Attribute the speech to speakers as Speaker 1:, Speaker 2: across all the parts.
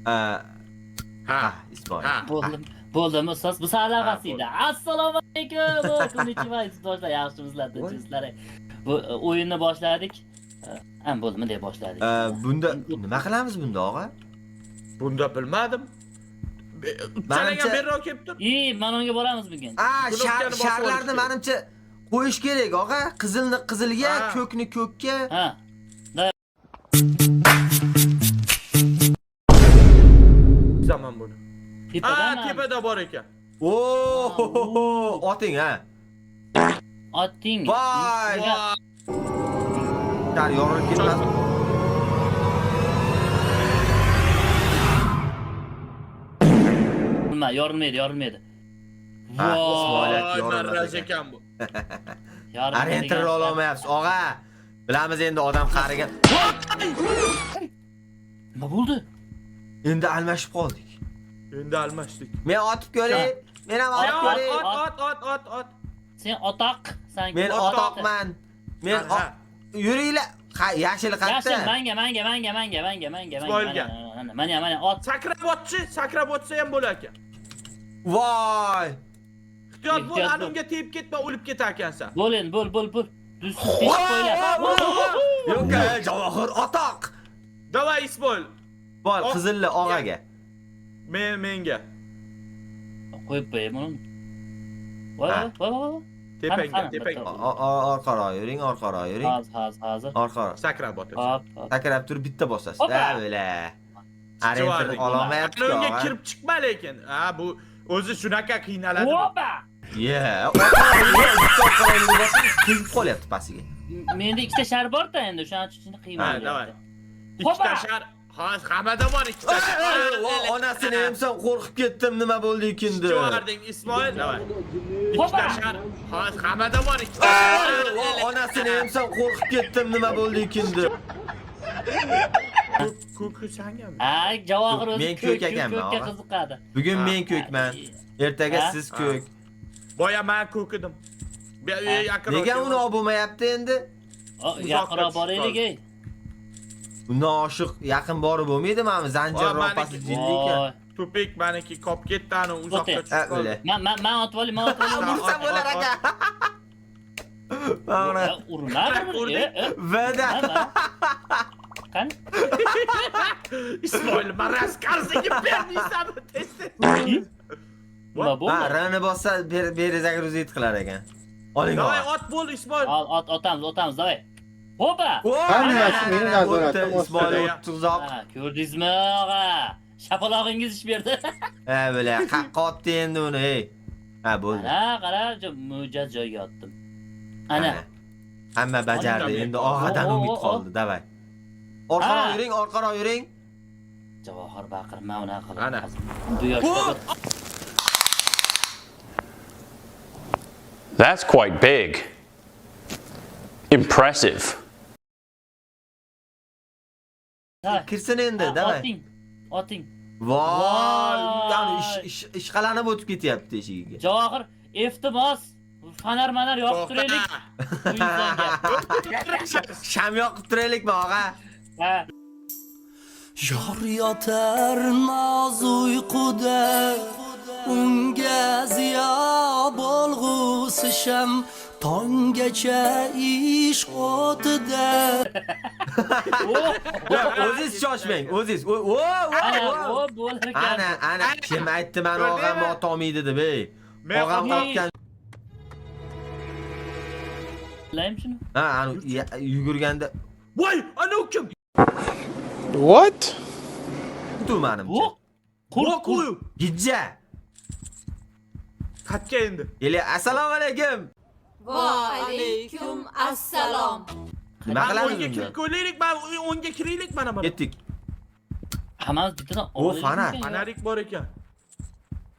Speaker 1: Ha.
Speaker 2: Ismoil.
Speaker 1: Ha.
Speaker 3: Bo'ldim. Bo'ldimi ustoz? Bu sahlavasiydi.
Speaker 1: Ha,
Speaker 3: Assalomu alaykum. Konnichiwa yurtdoshlar, yaxshimisizlar, tinchmisizlar? Bu o'yinni boshladik. Ha, bo'ldimi deb boshladik.
Speaker 2: Bunda nima qilamiz bunda og'a?
Speaker 1: Bunda bilmadim.
Speaker 2: Manimcha-
Speaker 1: Chalagan berroq kelib tur.
Speaker 3: I, mana unga boramiz bugun.
Speaker 2: A,
Speaker 1: Knopkani bosib olish
Speaker 2: sharlarni
Speaker 1: kerak.
Speaker 2: manimcha qo'yish kerak og'a. Qizilni qizilga,
Speaker 1: Ha.
Speaker 2: ko'kni ko'kka.
Speaker 3: Ha.
Speaker 1: Zaman buni. A,
Speaker 3: Tepadami?
Speaker 1: tepada bor ekan.
Speaker 2: Oo, oting ha.
Speaker 3: Otding.
Speaker 2: Voy!
Speaker 3: Ya,
Speaker 2: Shar yorilib ketmas.
Speaker 3: Nima, yorilmaydi, yorilmaydi.
Speaker 2: Ha,
Speaker 3: Voy!
Speaker 2: Ismoil
Speaker 1: Voy,
Speaker 2: yorilmas
Speaker 1: marraj
Speaker 2: ekan.
Speaker 1: ekan bu.
Speaker 3: Yorilmaydi
Speaker 2: Orientir
Speaker 3: degan.
Speaker 2: ololmayapsiz og'a. Bilamiz endi odam qarigan.
Speaker 3: Nima bo'ldi?
Speaker 2: Endi almashib qoldik.
Speaker 1: Endi almashdik.
Speaker 2: Men otib ko'ray. Men ham otib
Speaker 1: Ot,
Speaker 2: ko'ray.
Speaker 1: ot, ot, ot, ot, ot.
Speaker 3: Sen otoq, san
Speaker 2: Men
Speaker 1: Otoq.
Speaker 2: otoqman. Men
Speaker 1: Ha.
Speaker 2: yuringlar. Ha, yashil
Speaker 3: Yashil,
Speaker 2: qayerda?
Speaker 3: manga, manga, manga, manga, manga, manga, manga.
Speaker 1: Ismoilga.
Speaker 3: Mana, mana, mana, ot.
Speaker 1: Sakrab otchi, sakrab otsa ham bo'lar ekan.
Speaker 2: Voy!
Speaker 1: Ehtiyot bo'l,
Speaker 3: Ehtiyot
Speaker 1: ana
Speaker 3: bo'l.
Speaker 1: unga tegib ketma, o'lib ketar ekansan.
Speaker 3: Bo'l endi, bo'l, bo'l, bo'l. Duz teshib qo'ylar.
Speaker 2: Yo'q, Javohir otoq.
Speaker 1: Davay Ismoil.
Speaker 2: Bor, qizilli og'aga.
Speaker 1: Men menga.
Speaker 3: Qo'yib qo'yay buni. Voy,
Speaker 2: Ha.
Speaker 3: voy, voy, voy.
Speaker 1: Tepangga,
Speaker 3: Qani, qani,
Speaker 1: tepangga.
Speaker 2: Orqaroq yuring, orqaroq yuring.
Speaker 3: Hozir, hozir, hozir.
Speaker 2: Orqaroq.
Speaker 1: Sakrab otasan.
Speaker 3: Hop, hop.
Speaker 2: Sakrab turib bitta bosasiz.
Speaker 3: Hoppa.
Speaker 2: Da, o'la. Orientir ololmayapti
Speaker 1: Ana unga
Speaker 2: og'a.
Speaker 1: kirib chiqma lekin. Ha, bu o'zi shunaqa qiynaladi. bu.
Speaker 3: Hoppa!
Speaker 2: Ye, orqaroq yuring, bitta orqaroq yurib bossangiz quyib qolyapti pastiga.
Speaker 3: Menda ikkita shar bor-da endi, o'shaning uchun qiyin
Speaker 1: Ha,
Speaker 3: bo'lyapti.
Speaker 1: davay. Ikkita
Speaker 3: Hoppa!
Speaker 1: shar. Hozir hammada bor ikkita shar.
Speaker 2: Voy, onasini emsam qo'rqib ketdim, nima bo'ldi ekan deb.
Speaker 1: Chiqarding Ismoil, davay. Ikkita
Speaker 3: Hoppa!
Speaker 1: shar. Hozir hammada bor ikkita shar.
Speaker 2: Voy, onasini emsam qo'rqib ketdim, nima bo'ldi ekan deb.
Speaker 1: Ko'k sangami?
Speaker 3: Ha, Javohir o'zi
Speaker 2: Men ko'k ekanman,
Speaker 3: ko'kka
Speaker 2: og'a.
Speaker 3: qiziqadi.
Speaker 2: Bugun
Speaker 1: Ha.
Speaker 2: men ko'kman. Ertaga
Speaker 3: Ha?
Speaker 2: siz ko'k.
Speaker 1: Boya men ko'k edim.
Speaker 3: Ha.
Speaker 1: Yaqinroq.
Speaker 2: Nega uni olib bo'lmayapti endi?
Speaker 3: O, Yaqinroq
Speaker 1: tushib
Speaker 3: boraylik,
Speaker 1: qoldi.
Speaker 3: ey.
Speaker 2: Undan oshiq yaqin borib bo'lmaydi mana zanjir
Speaker 1: Voy,
Speaker 2: ropasi
Speaker 1: maniki-
Speaker 2: jilli ekan.
Speaker 3: Voy.
Speaker 1: Tupik maniki kop ketdi, ani uzoqqa
Speaker 3: O'te.
Speaker 1: tushib
Speaker 2: Ha,
Speaker 1: qoldi.
Speaker 2: o'la.
Speaker 3: Men men men otib olay, men otib olay.
Speaker 2: Ursa
Speaker 1: Ot,
Speaker 2: bo'lar
Speaker 1: ot,
Speaker 2: aka. Mana
Speaker 3: Ya, Urma bir.
Speaker 1: Urdik.
Speaker 3: E, e.
Speaker 2: Vada.
Speaker 3: Mana, mana. Qani?
Speaker 1: Ismoil maraz qarziga bermaysanmi tez tez.
Speaker 3: Nima
Speaker 2: Ha,
Speaker 3: bo'ldi?
Speaker 2: rani bossa beri загрузить qilar ekan. Oling
Speaker 1: Davay
Speaker 2: og'a.
Speaker 1: ot bo'l Ismoil.
Speaker 3: Ol, ot otamiz, otamiz, davay. Hoppa!
Speaker 4: Hammasi meni nazoratim
Speaker 2: O'tdi, Ismoil
Speaker 4: ostida.
Speaker 2: o'tdi uzoq.
Speaker 3: Ha, ko'rdingizmi, og'a? Shapalog'ingiz ish berdi.
Speaker 2: Ha, bo'la, qaqqa otdi endi uni, ey. Ha, bo'ldi.
Speaker 3: Ana, qara, mo'jaz joyga otdim. Ana.
Speaker 2: Hamma bajardi.
Speaker 1: Ana.
Speaker 2: Endi og'adan
Speaker 3: O, o,
Speaker 2: umid
Speaker 3: o, o.
Speaker 2: qoldi. Davay. Orqaroq
Speaker 3: Ha.
Speaker 2: yuring, orqaroq yuring.
Speaker 3: Javohir baqirma unaqa qilib.
Speaker 1: Ana.
Speaker 3: Bu yoshda
Speaker 5: That's quite big. Impressive.
Speaker 3: Ha,
Speaker 2: Kirsin endi,
Speaker 3: ha,
Speaker 2: davay.
Speaker 3: Oting. Oting.
Speaker 2: Voy,
Speaker 3: Voy.
Speaker 2: yani ishqalanib o'tib ketyapti eshigiga.
Speaker 3: Javohir, Fni bos. Fonar manar yoqib turaylik bu insonga.
Speaker 2: Sham yoqib turaylikmi, og'a?
Speaker 3: Ha.
Speaker 6: Yor yotar noz uyquda unga ziyo bo'lg'usi sham tonggacha ishq o'tida
Speaker 3: O,
Speaker 2: Yo'q, o'zingiz shoshmang, o'zingiz. O, o,
Speaker 3: ana,
Speaker 2: o,
Speaker 3: o bo'lar ekan.
Speaker 2: Ana, ana kim aytdi mani
Speaker 1: Ko'rdingmi?
Speaker 2: og'am otolmaydi deb, ey.
Speaker 1: Men
Speaker 2: Og'am
Speaker 3: otolmaydi.
Speaker 2: otgan.
Speaker 3: Bilaymi shuni?
Speaker 2: Ha, ana yugurganda
Speaker 1: Voy, ana u kim?
Speaker 4: What?
Speaker 2: tu manimcha.
Speaker 3: Bu qurt,
Speaker 1: Voy,
Speaker 3: qurt.
Speaker 1: qo'y.
Speaker 2: Gijja.
Speaker 1: Qatga endi.
Speaker 2: Eli, assalomu alaykum.
Speaker 7: Va alaykum assalom.
Speaker 2: Nima
Speaker 1: Man
Speaker 2: qilamiz
Speaker 1: o'nga
Speaker 2: unda?
Speaker 1: kirib ko'raylik, man o'nga kiraylik mana mana.
Speaker 2: Ketdik.
Speaker 3: Hammamiz bittadan
Speaker 2: O,
Speaker 3: olaylik
Speaker 2: fonar.
Speaker 3: ekan ya.
Speaker 1: Fanarik bor ekan.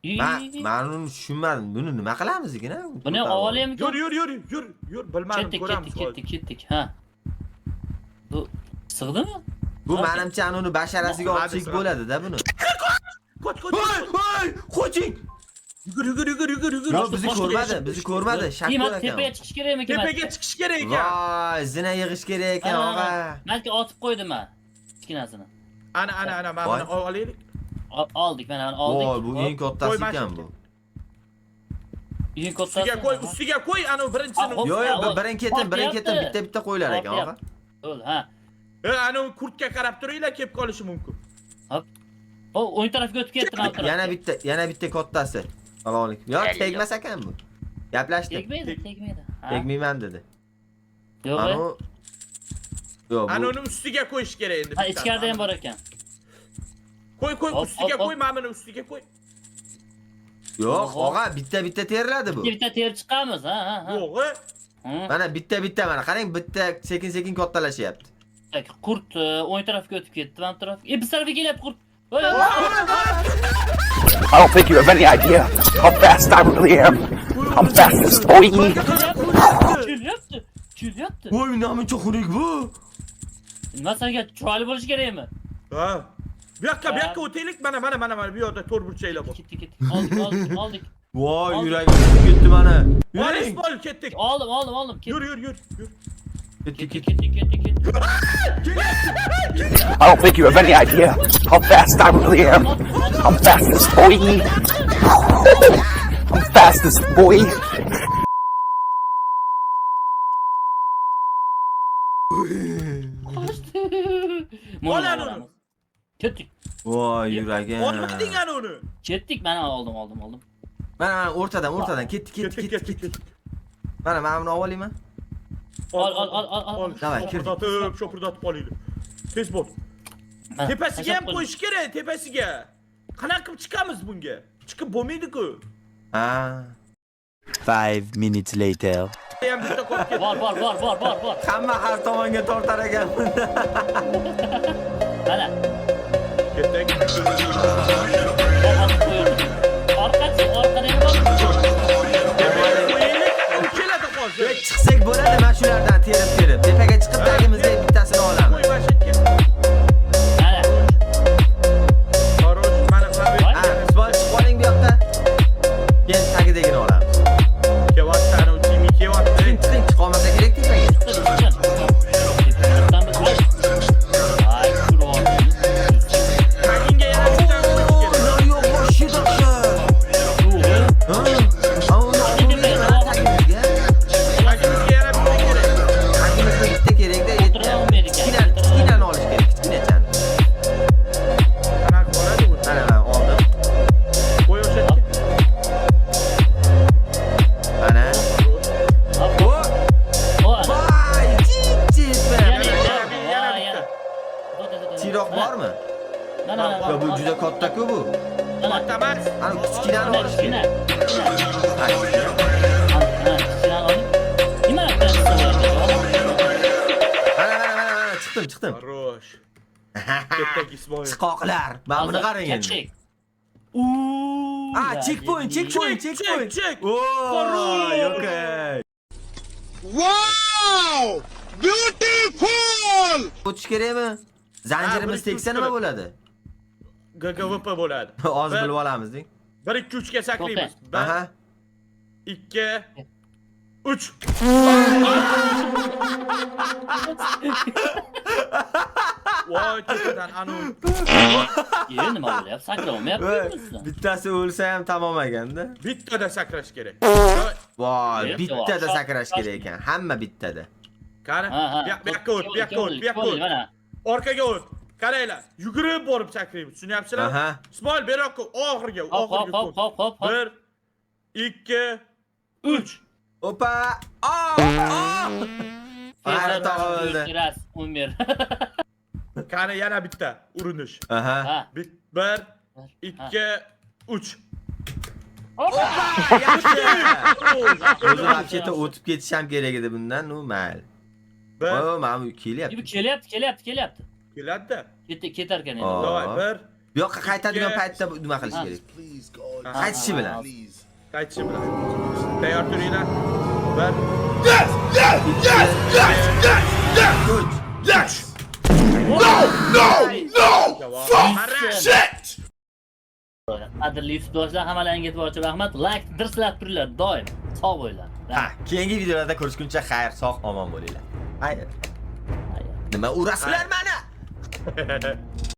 Speaker 3: Yi,
Speaker 2: Men
Speaker 3: yi, yi.
Speaker 2: men uni tushunmadim. Buni nima qilamiz ekan, ha?
Speaker 3: Buni olaymikan?
Speaker 1: Yur, yur, yur, yur, yur, bilmadim,
Speaker 3: Ketdik,
Speaker 1: ko'ramiz.
Speaker 3: ketdik, ketdik, ketdik. Ha. Bu sig'dimi?
Speaker 2: Bu menimcha ana uni basharasiga
Speaker 1: Hadi
Speaker 2: otsak
Speaker 1: sira.
Speaker 2: bo'ladi-da buni.
Speaker 1: Qoch, qoch.
Speaker 2: Voy, voy, qoching.
Speaker 1: Yugur, yugur, yugur, yugur, yugur.
Speaker 2: Yo'q, bizni ko'rmadi, bizni ko'rmadi. Shak
Speaker 3: Kiymat
Speaker 2: bo'lar ekan.
Speaker 3: tepaga chiqish kerakmi
Speaker 1: Tepaga chiqish kerak ekan.
Speaker 2: Voy, zina yig'ish kerak ekan,
Speaker 3: Ana,
Speaker 2: og'a.
Speaker 3: ana. Manki otib qo'ydim men. Kichkinasini.
Speaker 1: Ana, ana, ana, mana
Speaker 2: Voy.
Speaker 1: buni olaylik.
Speaker 3: Oldik, mana oldik.
Speaker 2: Voy, bu eng kattasi
Speaker 1: Qo'y,
Speaker 2: ekan bu.
Speaker 3: Eng kattasi.
Speaker 1: Ustiga qo'y, ustiga qo'y, anavi birinchisini.
Speaker 3: Hop,
Speaker 2: Yo'q, yo'q,
Speaker 3: hop.
Speaker 2: birin ketin, birin ketin
Speaker 3: Tortyapti.
Speaker 2: bitta bitta qo'yilar ekan, og'a.
Speaker 3: Bo'ldi, ha.
Speaker 1: E, anavi kurtga qarab turinglar, kelib qolishi mumkin.
Speaker 3: O, o'ng tarafga o'tib ketdi, mana bu tarafga.
Speaker 2: Yana bitta, yana bitta kattasi. Assalomu alaykum. Yo'q, tegmas ekan bu. Gaplashdim.
Speaker 3: Tegmaydi, tegmaydi. Ha.
Speaker 2: Tegmayman dedi.
Speaker 3: Yo'q.
Speaker 2: Anu Yo'q, bu
Speaker 1: Ana uni ustiga qo'yish kerak endi.
Speaker 3: Ha,
Speaker 1: bittani.
Speaker 3: ichkarida ham bor ekan.
Speaker 1: Qo'y, qo'y,
Speaker 3: Hop,
Speaker 1: ustiga
Speaker 3: hop, hop.
Speaker 1: qo'y, mana buni ustiga qo'y.
Speaker 2: Yo'q, og'a, bitta bitta teriladi bu.
Speaker 3: Bitta bitta terib chiqamiz, ha, ha, ha.
Speaker 1: Yo'q, e.
Speaker 3: Hı.
Speaker 2: Mana bitta bitta mana qarang, bitta sekin-sekin kattalashyapti.
Speaker 3: Tak, qurt o'ng tarafga o'tib ketdi, mana bu tarafga. E, biz tarafga kelyapti qurt. Voy, voy,
Speaker 5: I don't think you have any idea how fast I really am. I'm fast as boy.
Speaker 3: Kelyapti, kelyapti.
Speaker 2: Voy, namuncha xunuk bu.
Speaker 3: Nima senga chiroyli bo'lishi kerakmi?
Speaker 1: Ha. Bu yoqqa, bu yoqqa o'taylik. Mana, mana, mana, mana bu yoqda to'rt burchaklar bor.
Speaker 3: Ketdik, ketdik. Oldik, oldik, oldik.
Speaker 2: Voy,
Speaker 3: Oldi.
Speaker 2: yuragim tutib ketdi mana.
Speaker 1: Bor,
Speaker 2: Yuring.
Speaker 1: Ismoil, ketdik.
Speaker 3: Oldim, oldim, oldim.
Speaker 1: Yur,
Speaker 3: Ketdik,
Speaker 1: yur, yur, yur.
Speaker 2: Ketdik,
Speaker 3: ketdik,
Speaker 2: ketdik.
Speaker 3: ketdik, ketdik, ketdik.
Speaker 5: I don't think you have any idea how fast I really am. I'm fast as boy. I'm fast as boy.
Speaker 3: Qochdi.
Speaker 1: Ol ana uni.
Speaker 3: Ketdik.
Speaker 2: Voy, yuragim.
Speaker 1: Olmading ana uni.
Speaker 3: Ketdik, mana oldim, oldim, oldim.
Speaker 2: Mana mana o'rtadan, o'rtadan ketdik, ketdik,
Speaker 1: Ketdik,
Speaker 2: ketdik.
Speaker 1: ketdik, ketdik.
Speaker 2: Mana mana buni olayman.
Speaker 3: Ol, ol, ol, ol, ol.
Speaker 2: Давай, kirdik.
Speaker 1: Shopirdatib, shopirdatib olaylik. Tez bo'l.
Speaker 3: Mana,
Speaker 1: Tepasiga ham
Speaker 3: tashlab qo'ydim.
Speaker 1: qo'yish kerak, tepasiga. Qanaqa qilib chiqamiz bunga? Chiqib bo'lmaydi-ku.
Speaker 2: Ha.
Speaker 8: 5 minutes later.
Speaker 1: Ham bitta qolib ketdi.
Speaker 3: Bor, bor, bor, bor, bor, bor.
Speaker 2: Hamma har tomonga tortar ekan bunda.
Speaker 3: Mana.
Speaker 1: Ketdik.
Speaker 3: Bor, qo'ydim. Orqachi, orqada ham bor.
Speaker 1: Tepaga qo'yaylik, u keladi hozir.
Speaker 2: Chiqsak bo'ladi mana shulardan terib terib. Tepaga chiqib tagimizga bittasini olamiz.
Speaker 1: Qo'y mana shu yerga.
Speaker 3: Mana.
Speaker 1: Хорош, mana mana bu
Speaker 3: Voy.
Speaker 2: Ha, Ismoil chiqib oling bu yoqqa. Keyin tagidagini olamiz.
Speaker 1: Kelyapti, ana u Jimmy kelyapti.
Speaker 2: Chiqing, chiqing, chiqa olmasa kerak tepaga.
Speaker 3: Chiqdi, chiqdi. Chiqdan bir- Voy. Ay, tushirib oldim.
Speaker 1: Tagingga yana bittani qo'yish kerak.
Speaker 2: Yo'q, вообще dahshat.
Speaker 3: Yo'q,
Speaker 2: Ha, uni olmaydi mana tagimizga.
Speaker 1: Tagimizga yana bitta kerak.
Speaker 2: Tagimizga bitta kerakda
Speaker 3: O'tira olmaydi ekan.
Speaker 2: Kichkina, kichkinani olish kerak, kichkinachani.
Speaker 1: Qanaqa qoladi u?
Speaker 2: Mana mana oldim.
Speaker 1: Qo'y o'sha yerga.
Speaker 2: Mana.
Speaker 3: Hop,
Speaker 2: O,
Speaker 3: o, ana.
Speaker 2: voy, jijji.
Speaker 3: Yana,
Speaker 1: Yana,
Speaker 3: yana,
Speaker 1: yana
Speaker 3: yana.
Speaker 2: Chiroq bormi?
Speaker 3: Mana, mana,
Speaker 2: Yo, bu juda katta-ku bu.
Speaker 3: Mana,
Speaker 1: Katta emas.
Speaker 2: Ana kichkinani
Speaker 3: mana,
Speaker 2: olish
Speaker 3: kichkina.
Speaker 2: kerak.
Speaker 3: Kichkina.
Speaker 2: Ha, kichkina.
Speaker 3: Ha, kichkinani oling. Nima qilasiz?
Speaker 2: Mana mana mana mana chiqdim, chiqdim.
Speaker 1: Хорош. Ketdik Ismoil.
Speaker 2: Chiqoqlar. Mana buni qarang endi.
Speaker 3: Ketdik. Uuu.
Speaker 2: Ah, checkpoint, checkpoint,
Speaker 1: Check,
Speaker 2: checkpoint.
Speaker 1: check.
Speaker 2: Voy, okey.
Speaker 4: Wow! Beautiful!
Speaker 2: O'tish kerakmi? Zanjirimiz
Speaker 1: Ha, bir, ikki,
Speaker 2: tegsa
Speaker 1: uch
Speaker 2: nima
Speaker 1: qilib.
Speaker 2: bo'ladi?
Speaker 1: GGVP bo'ladi.
Speaker 2: Hozir bilib olamiz deng.
Speaker 1: 1 2 3 ga sakraymiz. 1
Speaker 2: Aha.
Speaker 1: 2 3. Voy, tepadan anu.
Speaker 3: E, nima bo'lyapti? Sakra olmayapmizmi?
Speaker 2: Bittasi o'lsa ham tamom ekanda.
Speaker 1: Bittada sakrash kerak.
Speaker 2: Voy,
Speaker 3: Yo'q,
Speaker 2: bittada
Speaker 3: yo'q.
Speaker 2: sakrash kerak ekan. Hamma bittada.
Speaker 1: Qani,
Speaker 3: Ha, ha.
Speaker 1: bu yoqqa o't, bu yoqqa o't, bu yoqqa o't.
Speaker 3: Mana.
Speaker 1: Orqaga o't. Qaranglar, yugurib borib sakraymiz. Tushunyapsizlar?
Speaker 2: Aha.
Speaker 1: Ismoil, bu yoqqa oxirga,
Speaker 3: Hop, hop,
Speaker 1: oxirga.
Speaker 3: hop, hop, hop, hop.
Speaker 1: 1 2 3.
Speaker 2: Opa! Ah! Ah! Ana tog'a o'ldi.
Speaker 3: Раз, умер.
Speaker 1: Qani yana bitta urinish.
Speaker 2: Aha.
Speaker 3: Ha.
Speaker 1: 1 2 3.
Speaker 2: Yaxshi. O'zi вообще-то o'tib ketish ham kerak edi bundan, ну mayli.
Speaker 1: 1
Speaker 2: O, mana bu kelyapti.
Speaker 3: Bu kelyapti, kelyapti, kelyapti.
Speaker 1: Keladi-da.
Speaker 3: Ketdi, ketar ekan endi.
Speaker 2: Aa.
Speaker 1: Давай, 1
Speaker 2: Bu yoqqa qaytadigan paytda bu nima qilish
Speaker 3: Ha.
Speaker 2: kerak?
Speaker 9: Please, God.
Speaker 2: Qaytishi bilan.
Speaker 9: Please.
Speaker 1: Qaytishi bilan. Tayyor turinglar. 1
Speaker 9: Yes! Yes! Yes! Yes! Yes! Yes!
Speaker 2: 3.
Speaker 9: Yes! No! No! No! Fuck! Shit!
Speaker 3: Qadrli yurtdoshlar, hammalaringizga e'tibor uchun rahmat. Like dirsilab turinglar doim. Sog' bo'linglar.
Speaker 2: Ha, keyingi videolarda ko'rishguncha xayr, sog', omon bo'linglar. Xayr. Nima urasizlar mani?